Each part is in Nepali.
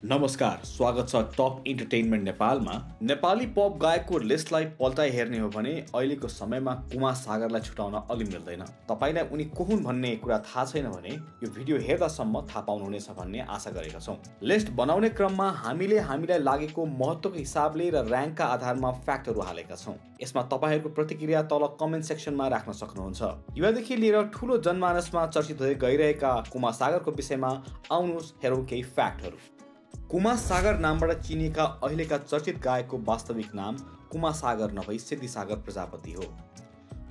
नमस्कार, स्वागत छ टप इन्टरटेनमेन्ट नेपालमा। नेपाली पप गायकको लिस्टलाई पल्टाइ हेर्ने हो भने अहिलेको समयमा कुमार सागरलाई छुटाउन अलि मिल्दैन। तपाईलाई उनी को हुन् भन्ने कुरा थाहा छैन भने यो भिडियो हेर्दासम्म थाहा पाउनुहुनेछ भन्ने आशा गरेका छौँ। लिस्ट बनाउने क्रममा हामीलाई लागेको महत्त्वको हिसाबले र र्याङ्कका आधारमा फ्याक्टहरू हालेका छौँ। यसमा तपाईहरूको प्रतिक्रिया तल कमेन्ट सेक्सनमा राख्न सक्नुहुन्छ। युवादेखि लिएर ठुलो जनमानसमा चर्चित हुँदै गइरहेका कुमार सागरको विषयमा आउनुहोस् हेरौँ केही फ्याक्टहरू। कुमार सागर नामबाट चिनिएका अहिलेका चर्चित गायकको वास्तविक नाम कुमार सागर नभई सिद्धिसागर प्रजापति हो।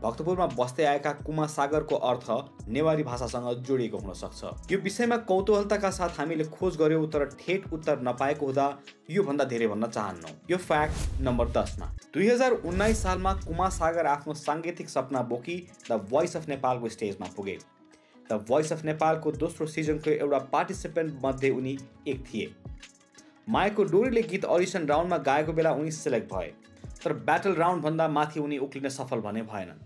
भक्तपुरमा बस्दै आएका कुमार सागरको अर्थ नेवारी भाषासँग जोडिएको हुन सक्छ। यो विषयमा कौतूहलताका साथ हामीले खोज गर्यौं तर ठेट उत्तर नपाएको हुँदा यो भन्दा धेरै भन्न चाहन्नौ। यो फ्याक्ट नम्बर 10 मा 2019 सालमा कुमार सागर आफ्नो सांगीतिक सपना बोकी द भोइस अफ नेपालको स्टेजमा पुगे। द भोइस अफ नेपालको दोस्रो सिजनको एउटा पार्टिसिपेन्ट मध्ये उनी एक थिए। मायाको डोरीले गीत अडिसन राउन्डमा गाएको बेला उनी सिलेक्ट भए, तर ब्याटल राउन्ड भन्दा माथि उनी उक्लिन सफल भने भएनन्।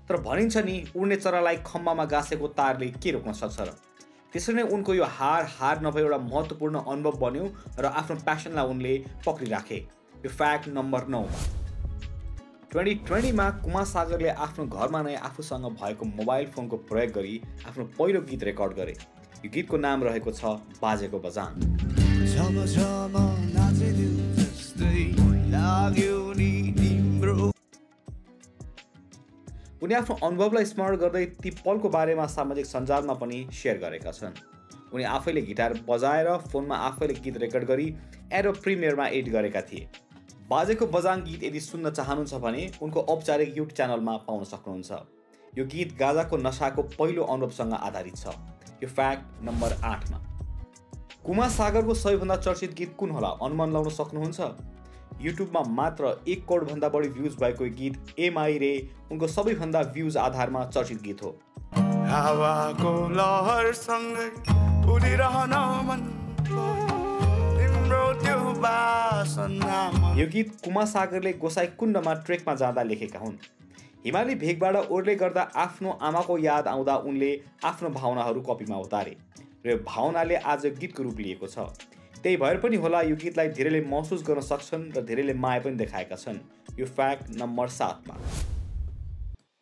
तर भनिन्छ नि, उड्ने चरालाई खम्बामा गाँसेको तारले के रोक्न सक्छ र? त्यसरी नै उनको यो हार नभए एउटा महत्त्वपूर्ण अनुभव बन्यो र आफ्नो प्यासनलाई उनले पक्रिराखे। यो फ्याक्ट नम्बर 9 मा 2020 मा कुमार सागरले आफ्नो घरमा नै आफूसँग भएको मोबाइल फोनको प्रयोग गरी आफ्नो पहिलो गीत रेकर्ड गरे। यो गीतको नाम रहेको छ बाजेको बजान। उनी आफ्नो अनुभवलाई स्मरण गर्दै ती पलको बारेमा सामाजिक सञ्जालमा पनि सेयर गरेका छन्। उनी आफैले गिटार बजाएर फोनमा आफैले गीत रेकर्ड गरी एडोब प्रिमियरमा एडिट गरेका थिए। बाजेको बजाङ गीत यदि सुन्न चाहनुहुन्छ भने उनको औपचारिक युट्युब च्यानलमा पाउन सक्नुहुन्छ। यो गीत गाजाको नशाको पहिलो अनुभवसँग आधारित छ। यो फ्याक्ट नम्बर 8 मा कुमार सागरको सबैभन्दा चर्चित गीत कुन होला अनुमान लगाउन सक्नुहुन्छ? युट्युबमा मात्र 1 करोड भन्दा बढी भ्युज भएको गीत ए माई रे उनको सबैभन्दा भ्युज आधारमा चर्चित गीत हो। हावाको लहरसँगै उडिरहन मन यो गीत कुमार सागरले गोसाइकुण्डमा ट्रेकमा जाँदा लेखेका हुन्। हिमाली भेगबाट ओर्ले गर्दा आफ्नो आमाको याद आउँदा उनले आफ्नो भावनाहरू कपीमा उतारे र यो भावनाले आज गीतको रूप लिएको छ। त्यही भएर पनि होला यो गीतलाई धेरैले महसुस गर्न सक्छन् र धेरैले माया पनि देखाएका छन्। यो फ्याक्ट नम्बर 7 मा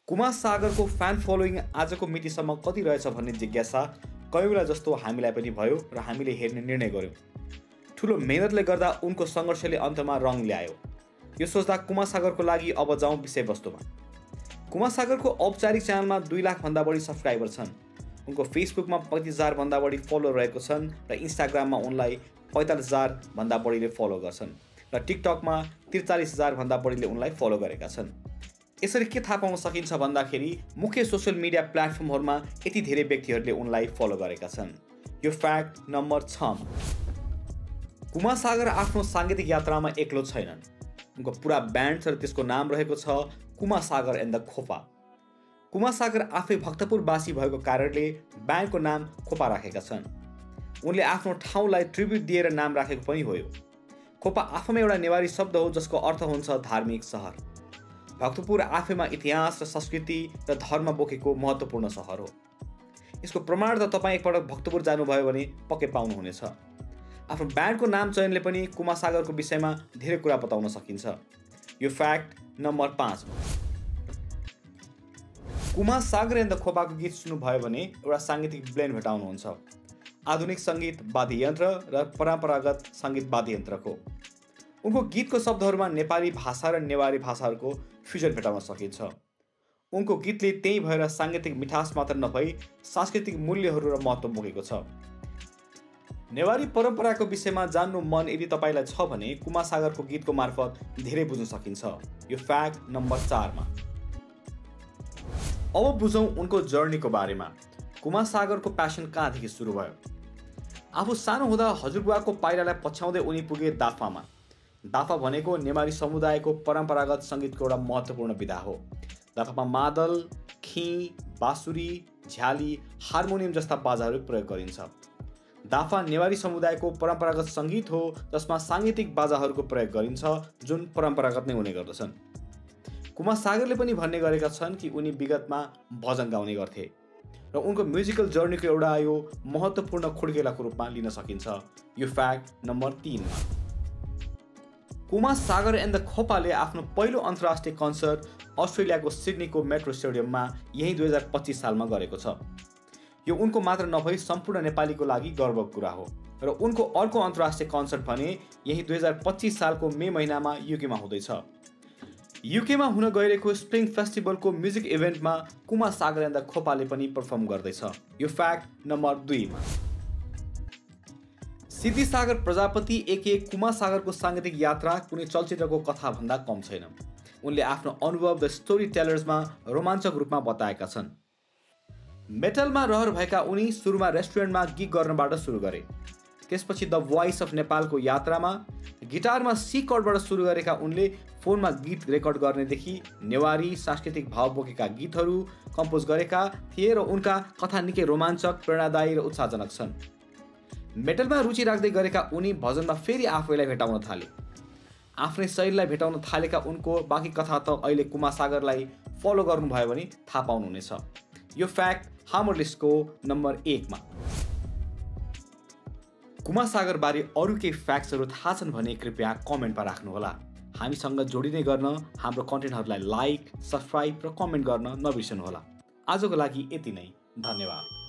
कुमार सागरको फ्यान फलोइङ आजको मितिसम्म कति रहेछ भन्ने जिज्ञासा कयौँलाई जस्तो हामीलाई पनि भयो र हामीले हेर्ने निर्णय गर्यौँ। ठुलो मेहनतले गर्दा उनको सङ्घर्षले अन्तमा रङ ल्यायो। यो सोच्दा कुमार सागरको लागि अब जाउँ विषयवस्तुमा। कुमार सागरको औपचारिक च्यानलमा 2 लाख भन्दा बढी सब्सक्राइबर छन्। उनको फेसबुकमा 35,000 भन्दा बढी फलोअर रहेको छन् र इन्स्टाग्राममा उनलाई 45,000 भन्दा बढीले फलो गर्छन् र टिकटकमा 43,000 भन्दा बढीले उनलाई फलो गरेका छन्। यसरी के थाहा पाउन सकिन्छ भन्दाखेरि मुख्य सोसियल मिडिया प्लेटफर्महरूमा यति धेरै व्यक्तिहरूले उनलाई फलो गरेका छन्। यो फ्याक्ट नम्बर 6 मा कुमार सागर आफ्नो साङ्गीतिक यात्रामा एक्लो छैनन्। उनको पुरा ब्यान्ड छ र त्यसको नाम रहेको छ कुमार सागर एन्ड द खोपा। कुमार सागर आफै भक्तपुरवासी भएको कारणले ब्यान्डको नाम खोपा राखेका छन्। उनले आफ्नो ठाउँलाई ट्रिब्युट दिएर नाम राखेको पनि हो। खोपा आफैमा एउटा नेवारी शब्द हो जसको अर्थ हुन्छ धार्मिक सहर। भक्तपुर आफैमा इतिहास र संस्कृति र धर्म बोकेको महत्त्वपूर्ण सहर हो। यसको प्रमाण त तपाईँ एकपटक भक्तपुर जानुभयो भने पक्कै पाउनुहुनेछ। आफ्नो ब्यान्डको नाम चयनले पनि कुमार सागरको विषयमा धेरै कुरा बताउन सकिन्छ। यो फ्याक्ट नम्बर 5 मा कुमार सागर एन्ड द खोपाको गीत सुन्नुभयो भने एउटा साङ्गीतिक ब्लेन्ड भेटाउनुहुन्छ। आधुनिक सङ्गीत वाद्ययन्त्र र परम्परागत सङ्गीत वाद्ययन्त्रको। उनको गीतको शब्दहरूमा नेपाली भाषा र नेवारी भाषाहरूको फ्युजन भेटाउन सकिन्छ। उनको गीतले त्यही भएर साङ्गीतिक मिठास मात्र नभई सांस्कृतिक मूल्यहरू र महत्त्व बोकेको छ। नेवारी परम्पराको विषयमा जान्नु मन यदि तपाईँलाई छ भने कुमार सागरको गीतको मार्फत धेरै बुझ्न सकिन्छ। यो फ्याक्ट नम्बर 4 मा अब बुझौँ उनको जर्नीको बारेमा। कुमार सागरको प्यासन कहाँदेखि सुरु भयो? आफू सानो हुँदा हजुरबुवाको पाइलालाई पछ्याउँदै उनी पुगे दाफामा। दाफा भनेको नेवारी समुदायको परम्परागत सङ्गीतको एउटा महत्त्वपूर्ण विधा हो। दाफामा मादल, खी, बाँसुरी, झ्याली, हार्मोनियम जस्ता बाजाहरू प्रयोग गरिन्छ। दाफा नेवारी समुदायको परम्परागत सङ्गीत हो जसमा साङ्गीतिक बाजाहरूको प्रयोग गरिन्छ जुन परम्परागत नै हुने गर्दछन्। कुमार सागरले पनि भन्ने गरेका छन् कि उनी विगतमा भजन गाउने गर्थे। र उनको म्युजिकल जर्नीको एउटा यो महत्त्वपूर्ण खुड्केलाको रूपमा लिन सकिन्छ। यो फ्याक्ट नम्बर 3 मा कुमार सागर एन्ड द खोपाले आफ्नो पहिलो अन्तर्राष्ट्रिय कन्सर्ट अस्ट्रेलियाको सिडनीको मेट्रो स्टेडियममा यही 2025 सालमा गरेको छ। यो उनको मात्र नभई सम्पूर्ण नेपालीको लागि गर्वको कुरा हो र उनको अर्को अन्तर्राष्ट्रिय कन्सर्ट भने यही 2025 सालको मे महिनामा युकेमा हुँदैछ। युकेमा हुन गइरहेको स्प्रिङ फेस्टिभलको म्युजिक इभेन्टमा कुमार सागर एन्ड द खोपाले पनि परफर्म गर्दैछ। यो फ्याक्ट नम्बर 2 मा सिद्धि सागर प्रजापति एके कुमार सागरको साङ्गीतिक यात्रा कुनै चलचित्रको कथाभन्दा कम छैन। उनले आफ्नो अनुभव द स्टोरी टेलर्समा रोमाञ्चक रूपमा बताएका छन्। मेटलमा रहर भएका उनी सुरुमा रेस्टुरेन्टमा गिग गर्नबाट सुरु गरे। त्यसपछि द भोइस अफ नेपालको यात्रामा गिटारमा सी कर्डबाट सुरु गरेका उनले फोनमा गीत रेकर्ड गर्नेदेखि नेवारी सांस्कृतिक भाव बोकेका गीतहरू कम्पोज गरेका थिए र उनका कथा निकै रोमाञ्चक, प्रेरणादायी र उत्साहजनक छन्। मेटलमा रुचि राख्दै गरेका उनी भजनमा फेरि आफैलाई भेटाउन थाले। आफ्नै शैलीलाई भेटाउन थालेका उनको बाँकी कथा त अहिले कुमार सागरलाई फलो गर्नुभयो भने थाहा पाउनुहुनेछ। यो फ्याक्ट हाम्रो लिस्टको नम्बर 1 मा कुमार सागरबारे अरू केही फ्याक्ट्सहरू थाहा छन् भने कृपया कमेन्टमा राख्नुहोला। हामीसँग जोडिने गर्न हाम्रो कन्टेन्टहरूलाई लाइक, सब्सक्राइब र कमेन्ट गर्न नबिर्सनुहोला। आजको लागि यति नै, धन्यवाद।